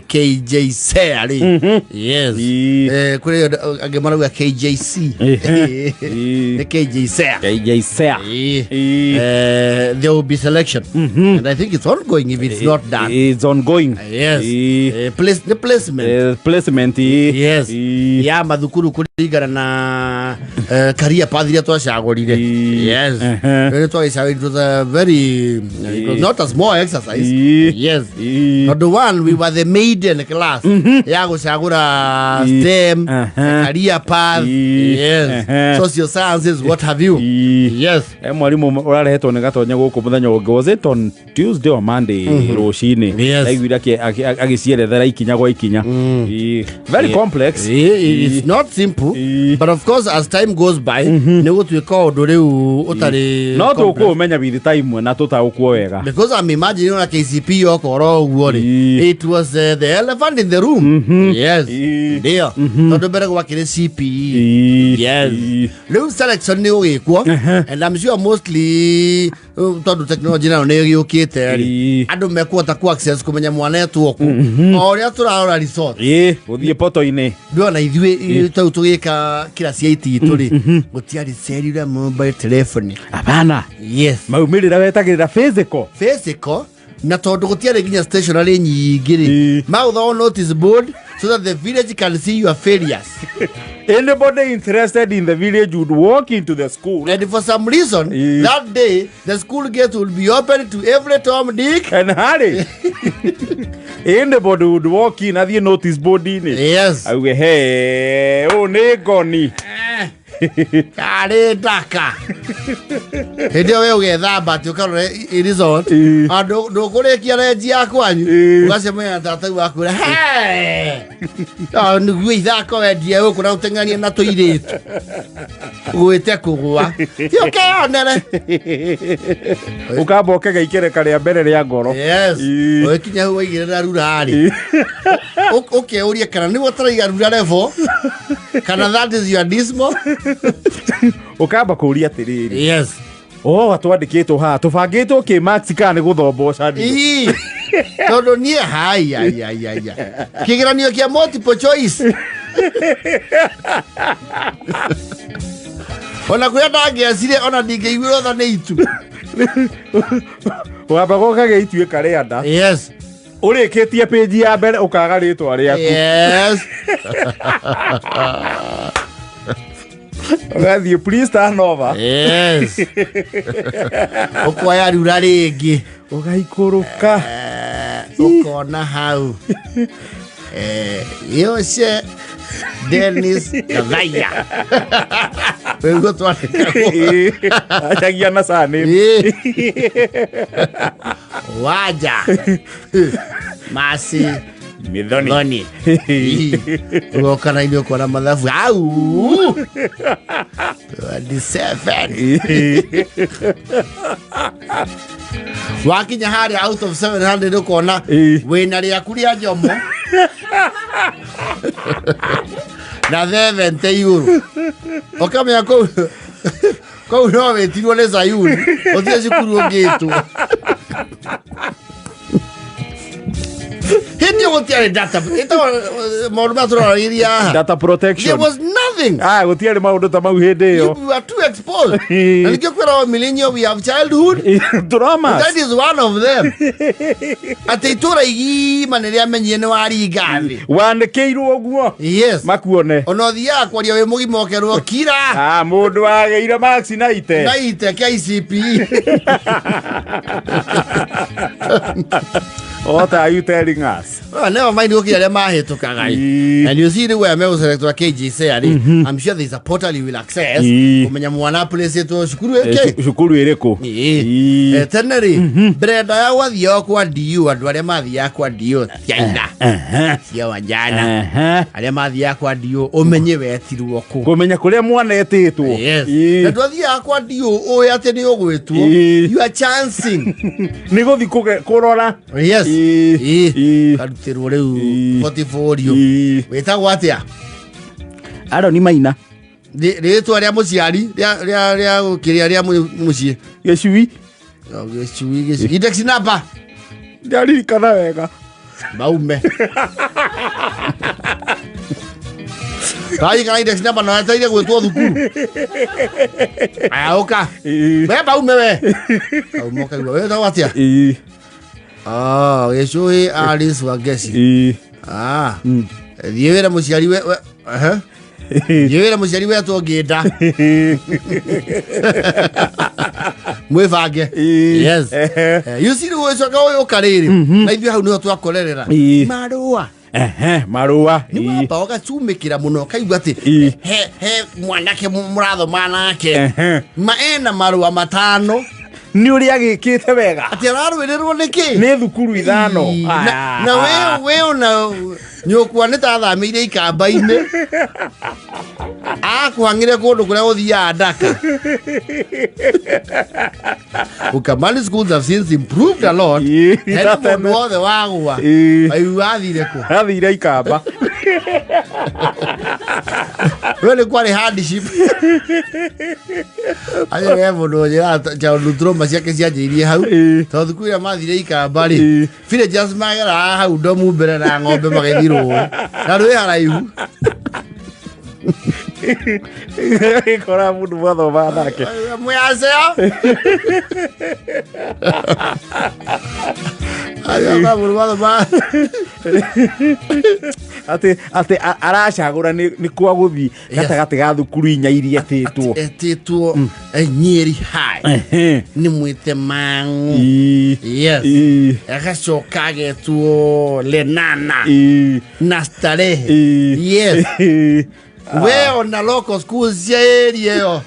KJC rĩ. Yes. Kũrĩ angĩ marauga KJC. Nĩ KJC. KJC. There will be selection and I think it's ongoing if it's not done. It's ongoing. Yes. Place, the placement. Placement. Yes. Ya mathukuru kũringana na career path iria twacagũrire. Yes. Rĩrĩa twagĩcagũrire, it was a very, it was not a small exercise. Yes. Tondũ one, we were the maiden class ya gũcagũra STEM, career path. Yes. Social sciences, what have you. Yes. Mwarimũ ũrarehetwo nĩ Gatonya gũkũ mũthenya ũngĩ, was it on Tuesday or Monday, rũcinĩ? Ndaiguire agĩcierethera ikinya gwa ikinya. Very complex. It's not simple, but of course as time goes by nĩ gũtuĩka ũndũ rĩu ũtarĩ No complex. tũkũũmenya with time na tũtaũkwo wega. Because I'm imagining ona KCP yokorwo ũguo rĩ, it was the elephant in the room. Yes. Ndio, tondũ mbere gwakĩrĩ CPE. Yes. Rĩu selection nĩ ũgĩkwo and I'm sure mostly, tondũ technology nayo nĩ ĩgĩũkĩte rĩ, andũ mekũhota ku access kũmenya mwana etwo kũ o ũrĩa tũrarora resort. Gũthiĩ poto-inĩ. Ndĩrona ithuĩ tau tũgĩka kĩraci ya ititũ rĩ, gũtiarĩ cellular mobile telephone. Hapana. Yes. Maumĩrĩra wetagĩrĩra physical. Physical, na tondũ gũtiarĩ nginya stationary nyingĩ rĩ, magũthagwo notice board so that the village can see your failures. Anybody interested in the village would walk into the school. And for some reason, that day the school gate will be open to every Tom, Dick and Harry. Anybody would walk in athiĩ notice board-inĩ, auge he ũũ nĩ ngoni. Karĩ ndaka hĩndĩ ĩyo we ũgethamba atĩ ũkarora result. Ah, ndũkũrĩkia renji ya kwanyu, ũgacemania na tatau wakwĩra, "Hey! Ah, nĩguo ithako wendie gũkũ na gũteng'eria na tũirĩtu gwĩte kũgũa ti ũkeyonere." Ũkamba ũkega ikereka rĩa mbere rĩa ngoro. Yes. Ũgĩkinya hau waigĩrĩra rurarĩ, ũkeũria kana nĩguo ũtaraiga rura level kana that is your dismal. Ũkamba kũũria atĩrĩrĩ, o twandĩkĩtwo haha tũbangĩtwo kĩ max kana nĩ gũthombocanio? Ii. Tondũ niĩ haiaiaiaia kĩgeranio kĩa multiple choice, ona kũrĩa ndangĩacire, ona ndingĩiguĩrwo tha nĩ itu. Wamba gũkagĩa ituĩka rĩa nda. Ũrĩkĩtie pĩnji ya mbere ũkaga rĩtwa rĩaku. Ũgathiĩ, "Please turn over." Yes, ũkoya rura rĩngĩ. Ũgaikũrũka. Ũkona hau Yoshe Dennis Gathaiya wĩguo twandĩkagwo. Acagia na surname. Wanja Masi Mithoni. Thoni ũgoka na inĩ ũkona mathabu au 27 wakinya harĩa out of 700 ũkona wĩna rĩaku rĩa njomo na 70 igũrũ, ũkamenya kũu kũu no wĩtirwo nĩ Zayuni, ũthiĩ cukuru ũngĩtwo. Hĩndĩ ĩyo gũtiarĩ data ĩtagwo maũndũ maya tũrarĩria haha. Data There protection. was nothing. Ah, gũtiarĩ maũndũ ta mau hĩndĩ ĩyo. You were too exposed. Na nĩkĩo kwĩragwo millennial, we have childhood traumas. That is one of them, atĩ itũra igima nĩ rĩamenyire nĩ waringa thĩ. Wandĩkĩirwo ũguo. Makuone. Ona ũthiaga kwaria wĩ mũgima ũkerwo kira. Ah, mũndũ wagĩire max na ite. Na ite KCPE. What are you telling us? Well, never mind gũkira arĩa mahĩtũkaga ĩ. And you see rĩu aya megũselectwa KJC rĩ, I'm sure there is a portal you will access kũmenya mwana placĩtwo cukuru ĩkĩ. Cukuru ĩrĩkũ? Tene rĩ, mbere ndaya gwathiaga kwa DU, andũ arĩa mathiaga kwa DU ciaina cia wanjana, arĩa mathiaga kwa DU ũmenye wetirwo kũ. Kũmenya kũrĩa mwana etĩtwo. Yes. Na ndwathiaga kwa DU ũĩ atĩ nĩ ũgwĩtwo. You are chancing. Nĩ gũthi kũrora. Yes. Karutĩrwo rĩu portfolio. Wĩtagwo atĩa? Aroni Maina. Rĩtwa rĩa mũciari rĩa kĩrĩa rĩa mũciĩ. Gĩcui. Oh, gĩcui, gĩcui. Index number. Ndiaririkana wega. Baume. Raikara index number na wetereire gwĩtwo thukuru. Aya ũka. We baume we. Baume ũkaigua wĩtagwo atĩa? Ah, gĩcũhĩ Alice Wangeci. Ah. Thiĩ wĩre mũciari we we ehe. Thiĩ wĩre mũciari wetwo ngĩnda. Mwĩbange. Yes. You see rĩu ũgĩcoka ũyũ ũka rĩrĩ. Na ithuĩ hau nĩho twakorerera. Marũa. Ehe, marũa. Nĩ wamba ũgacumĩkĩra mũno ũkaigua atĩ he he mwanake mũrathoma nake ma ena marũa matano Nĩ ũrĩa agĩkĩte wega. Atĩ ararũĩrĩrwo nĩkĩ? Nĩ thukuru ithano. Ii, na we we ona nyũkwa nĩ ta athamĩire ikamba-inĩ akũhang'ire kũndũ kũrĩa gũthiaga ndaka. Ukamani schools have since improved a lot. Hena mũndũ wothe wagwa aigua athire kũ? Athire ikamba. We nĩ kwarĩ hardship. Acio he mũndũ ũnjĩraga tondũ trauma ciake cianjĩirie hau. Tondũ thukuru ĩrĩa mathire ikamba rĩ, villagers mageraga hau ndomu mbere na ng'ombe magĩthiĩ rũĩ. Na rwĩ haraihu. Gĩkora mũndũ mwathoma nake. Mwĩaceo. Acio mũndũ mwathoma. Atĩ aracagũra nĩ kwa gũthiĩ gatagatĩ ga thukuru inya iria etĩtwo. Etĩtwo Nyeri High. Nĩ mwĩte Mang'u. Yes. Agacoka agetwo Lenana. Na Starehe. Yes. We ona local schools cia area ĩyo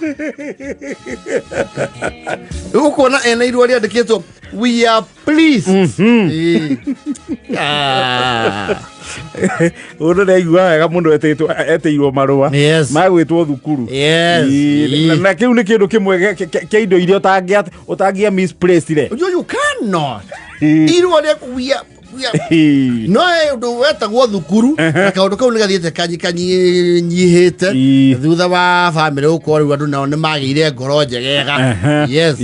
ũkuona ena irũa rĩandĩkĩtwo "We are pleased". Ĩĩ. Ah. Ũndũ nĩ aigua wega mũno etĩirwo marũa magwĩtwo thukuru. Na kĩu nĩ kĩndũ kĩmwe kĩa indo iria ũtangĩa misplaced re. You cannot. Irũa rĩa we are we are no he ũndũ wetagwo thukuru na kaũndũ kau nĩ gathiĩte kanyihĩte thutha wa bamĩrĩ gũkorwo rĩu andũ nao nĩ magĩire ngoro njegega. Yes.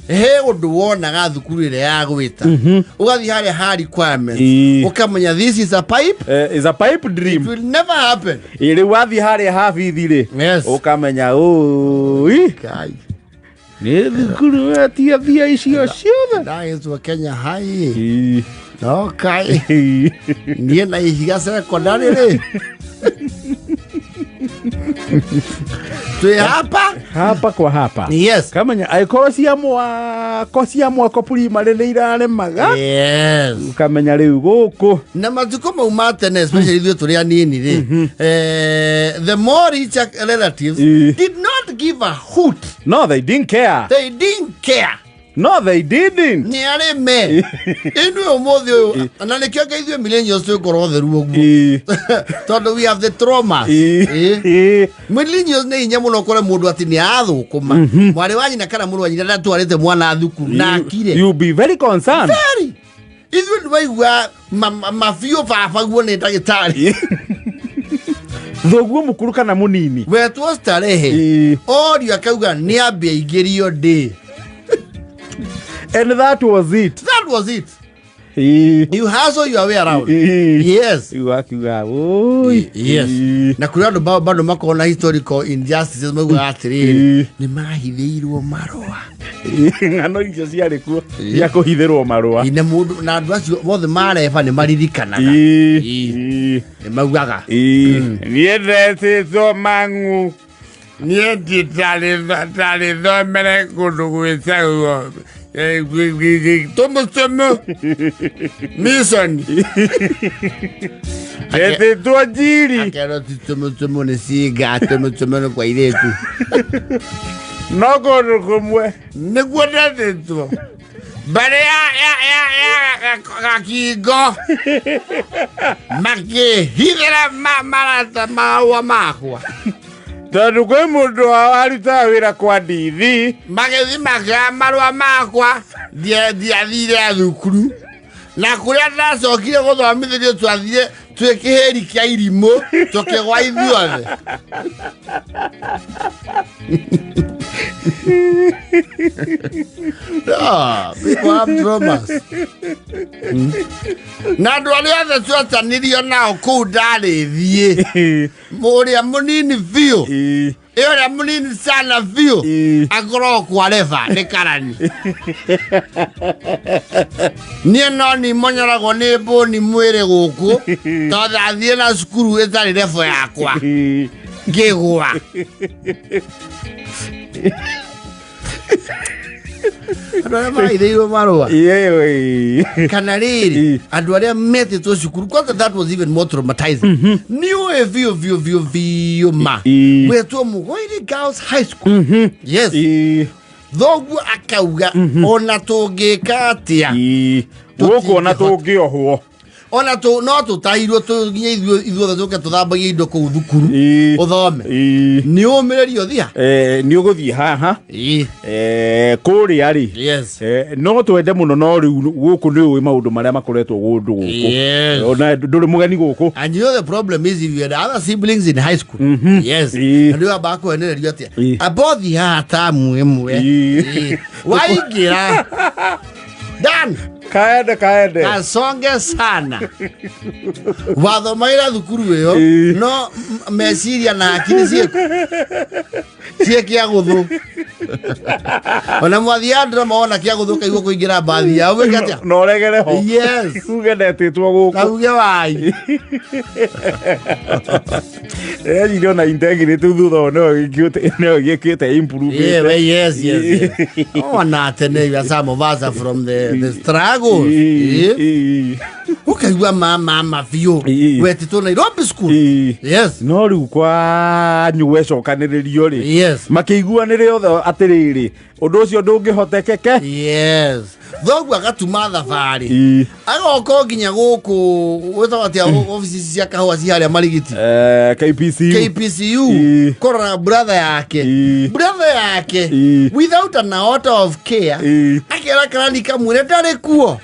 He ũndũ wonaga thukuru ĩrĩa ya gwĩta ũgathiĩ harĩa ha requirements ũkamenya this is a pipe. Is a pipe dream. It will never happen. Rĩu wathiĩ harĩa ha bithi rĩ, ũkamenya ũi Kai. Nĩ thukuru wetia mbia icio ciothe. Ndagĩtwo Kenya High. No kai niĩ na Ihiga Secondary rĩ twĩ hapa. Hapa kwa hapa. Yes. Kamenya angĩkorwo cia mwako cia mwako primary nĩ iraremaga. Ũkamenya rĩu gũkũ. Na matukũ mau ma tene, especially ithuĩ tũrĩ anini rĩ, the more richer relatives did not give a hoot. No, they didn't care. They didn't care. No, they didn't. Nĩ arĩme ĩndĩ ũmũthĩ ũyũ na nĩkĩo ngai ithuĩ millennials twĩkorwo theru ũguo tondũ we have the traumas. Millennials nĩ hinya mũno ũkore mũndũ atĩ nĩ athũkũma mwarĩ wa nyina kana mũrũ wa nyina ndatwarĩte mwana thukuru na akire. You be very concerned. Very. Ithuĩ nĩ waigua mabiũ baba guo nĩ ndagĩtarĩ. Thoguo mũkũrũ kana mũnini wetwo Starehe orio akauga nĩ ambe aingĩrio ndĩ. And that was it. That was it. You hustle your way around. Yes. Wakiuga oi. Yes. Na kũrĩ andũ bado makoragwo na historical injustices maugaga atĩrĩrĩ nĩ mahithĩirwo marũa. Ng'ano icio ciarĩ kuo cia kũhithĩrwo marũa. Na mũndũ na andũ acio mothe mareba nĩ maririkanaga. Nĩ maugaga. Niĩ ndetĩtwo Mang'u. Niĩ ndarĩthomere kũndũ gwĩtagwo Tũmũtũmũ Mission. Ndetĩtwo Njiri. Akerwo ti Tũmũtũmũ nĩ cinga, Tũmũtũmũ nĩ kwa airĩtu. No kũndũ kũmwe nĩguo ndetĩtwo mbere ya gakingo makĩhithĩra marata marũa makwa. Tondũ kwĩ mũndũ wao arutaga wĩra kwa ndithi. Magĩthiĩ makĩoya marũa makwa ndiathire thukuru na kũrĩa ndacokire gũthomithĩrio twathire twĩ kĩhĩri kĩa irimũ tũkĩgwa ithuothe. No, people have traumas. Na andũ arĩa othe twetanirio nao kũu ndarĩ thiĩ ũrĩa mũnini biũ ĩ ũrĩa mũnini sana biũ akoragwo kwa reba nĩ karani niĩ no nimonyoragwo nĩ mbũni mwĩrĩ gũkũ tondũ athiĩ na cukuru ĩtarĩ rebo yakwa ngĩgwa. Andũ arĩa maraithĩirwo marũa kana rĩrĩ andũ arĩa metĩtwo cukuru, kwanza that was even more traumatizing. Nĩ ũĩ biũ biũ biũ biũ ma gwetwo Mũgoiri Girls High School, yes, thoguo akauga ona tũngĩka atĩa gũkũ ona tũngĩohwo Ona tu no tũtahirwo nginya ithuothe tũke tũthambagie indo kũu thukuru ũthome nĩ ũmĩrĩrio thia. Nĩ ũgũthiĩ haha kũrĩa rĩ no twende mũno, no rĩu gũkũ nĩ ũĩ maũndũ marĩa makoretwo kũndũ gũkũ. Ona ndũrĩ mũgeni gũkũ. And you know the problem is if you had other siblings in high school. Yes. And you amba kwenererio atia? Abothi haha tamu ĩmwe. Waingĩra. Dan. Kaende kaende. Kasonge sana. Wathomaira thukuru ĩyo no meciria na akili ciĩku ciĩ kĩa gũthũ, ona mwathiaga ndĩroma wona kĩa gũthũ kaigua kũingĩra mbathi yao wĩke atĩa? Na ũregere ho. Yes. Uge ndetĩtwo gũkũ. Kauge wai. Ejire ona integrity thutha wa nĩyo gĩkĩte improve. Yeah, well, yes. Oh, na tene you are some of us are from the struggles. Yeah. Ukaigua mama biũ. Wetĩtwo Nairobi school. Yes. No rĩu kwanyu wecokanĩrĩrio rĩ makĩiguanĩre othe atĩrĩrĩ, ũndũ ũcio ndũngĩhotekeke. Yes. Thoguo agatuma thabarĩ. Agoka o nginya gũkũ wĩtagwo atĩa, obici ici cia kahũa ci harĩa Marigiti. KPCU. KPCU. Kũrora brother yake. Brother yake without an iota of care akera karani kamwĩre ndarĩ kuo.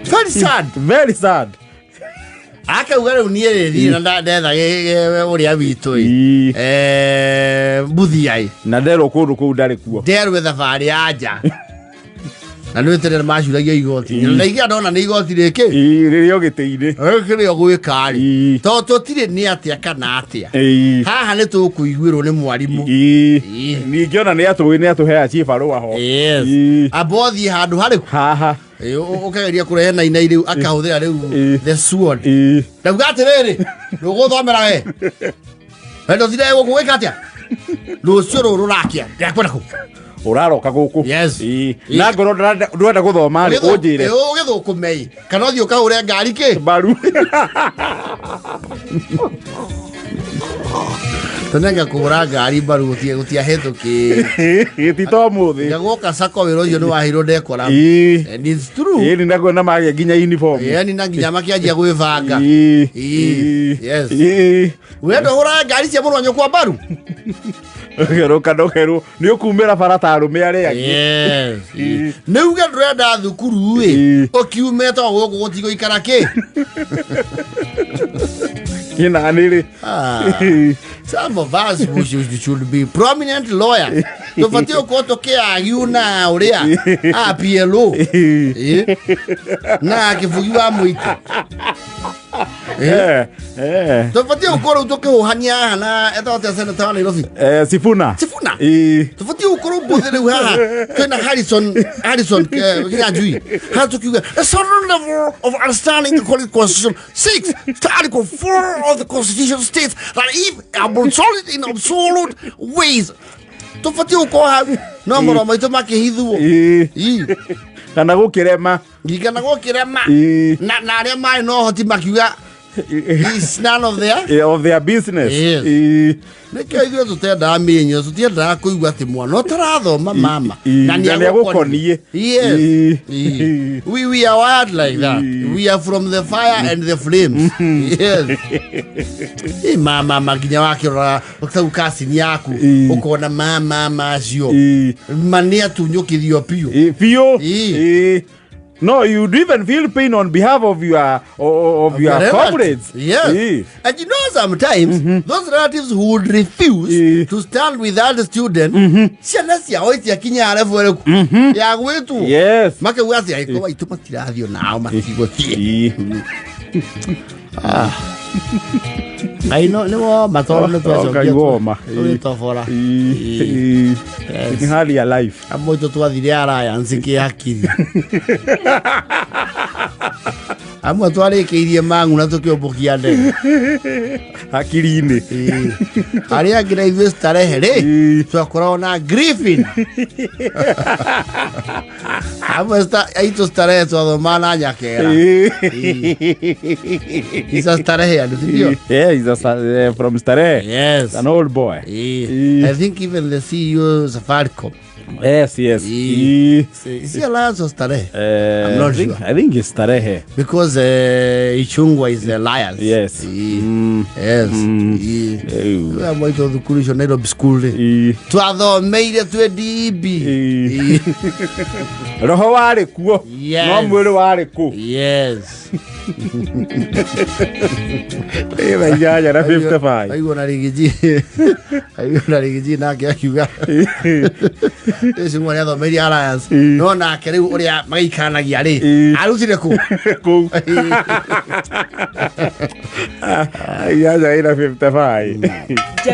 Very sad. Very sad. Akauga rĩu niĩ rĩ thiĩ na ndetha ũrĩa witũ ĩ Mbuthia ĩ Na nderwo kũndũ kũu ndarĩ kuo. Nderwe thabarĩ ya nja na nĩ tene macuragia igoti na ndaigĩa ndona nĩ igoti rĩkĩ Rĩrĩa gĩtĩ-inĩ kĩrĩa gwĩka rĩ tondũ tũtirĩ nĩ atĩa kana atĩa haha nĩ tũkũiguĩrwo nĩ mwarimũ. Ningĩ ona nĩ atũĩ nĩ atũheaga cibarũa ho. Yes. Amba ũthiĩ handũ harĩkũ haha Ũkageria kũrehe nainai rĩu akahũthĩra rĩu the sword. Ndauga atĩrĩrĩ, ndũgũthomera we we ndũthire gũkũ gwĩka atĩa rũciũ rũrũ rũrakia ndĩrakwenda kũ Ũraroka gũkũ. Yes. Na ngorwo ndũrenda gũthoma rĩ, ũnjĩre. Ũgĩthũkũme kana ũthiĩ ũkahũre ngari kĩ mbaru. Tũnenge kũhũra ngari mbaru gũtiahĩtũkĩ. Ti to mũthĩ. Gwoka sako wĩra ũcio nĩ waheirwo ndekora. And it's true. Ĩni naguo na magĩa nginya uniform. Ĩni na nginya makĩanjia gwĩbanga. Yes. We ndũhũraga ngari cia mũrũ wa nyũkwa mbaru. Ũkerũka ndũkerwo nĩ ũkumĩra bara ta arũme arĩa angĩ. Yes. Nĩ uge ndũrenda thukuru ĩ ũkiume to gũkũ gũtigũikara kĩ. Kĩna nĩ rĩ. Ah, some of us who should be prominent lawyers tũbatiĩ gũkorwo tũkĩagiu na ũrĩa a PLO na kĩbugi wa mũito. Tũbatiĩ gũkorwo rĩu tũkĩhũhania haha na etagwo atĩa senator wa Nairobi? Sifuna. Sifuna. Tũbatiĩ gũkorwo mbũthĩ rĩu haha twĩna Harrison Kinyanjui haha tũkiuga a certain level of understanding the constitution 6 to article 4 of the constitution states that if absolute in absolute ways tũbatiĩ gũkorwo hau no mũro maitũ makĩhithwo. Kana gũkĩrema. Ngigana gũkĩrema na arĩa marĩ na ũhoti makiuga it's none of their of their business. Yes. Nĩkĩo ithuĩ tũtendaga mĩenyo, tũtiendaga kũigua atĩ mwana ũtarathoma mama na na nĩagũkoniĩ. Yes. We are wired like that. We are from the fire and the flames. Yes. Ĩ mama ma nginya wakĩrora kau kasini yaku ũkona mama macio ma nĩ atunyũkithio biũ. Biũ. No, you'd even feel pain on behalf of your Relatives. comrades. Yes. And you know sometimes those relatives who would refuse to stand with that student, ciana ciao itiakinyaga level ĩrĩkũ ya gwĩtwo. Makauga atĩ angĩkorwo aitũ matirathiĩ nao matigũthiĩ. Ngai no nĩ woma tondũ nĩ Ngai woma. Tũgĩtobora. Yes. Nĩ hali ya life. Amwe aitũ twathire alliance kĩ hakiri, amwe twarĩkĩirie mang'u na tũkĩũmbũkia ndege Hakiri-inĩ. Arĩa angĩ na ithuĩ starehe rĩ, twakoragwo na Griffin. Amwe aitũ starehe twathomaga na Nyakera. Isa starehe andũ sindio? Yeah, he's from Starehe. An old boy. I think even the CEO Safaricom. Yes. Is he Alliance or Starehe? I'm not I think, sure. I think it's Starehe. Because Ichungwa is the Alliance. Yes. Ew. Amwe aitũ thukuru icio Nairobi School rĩ, twathomeire twĩ DB. Roho warĩ kuo. No mwĩrĩ warĩ kũ? Yes. Thaa 8 na 55. Aigua na Rigiji, aigua na Rigiji nake akiuga Ichungwa nĩathomeire Alliance, no nake rĩu ũrĩa magĩikaranagia rĩ, arutire kũ? Kũu. 8 na 55.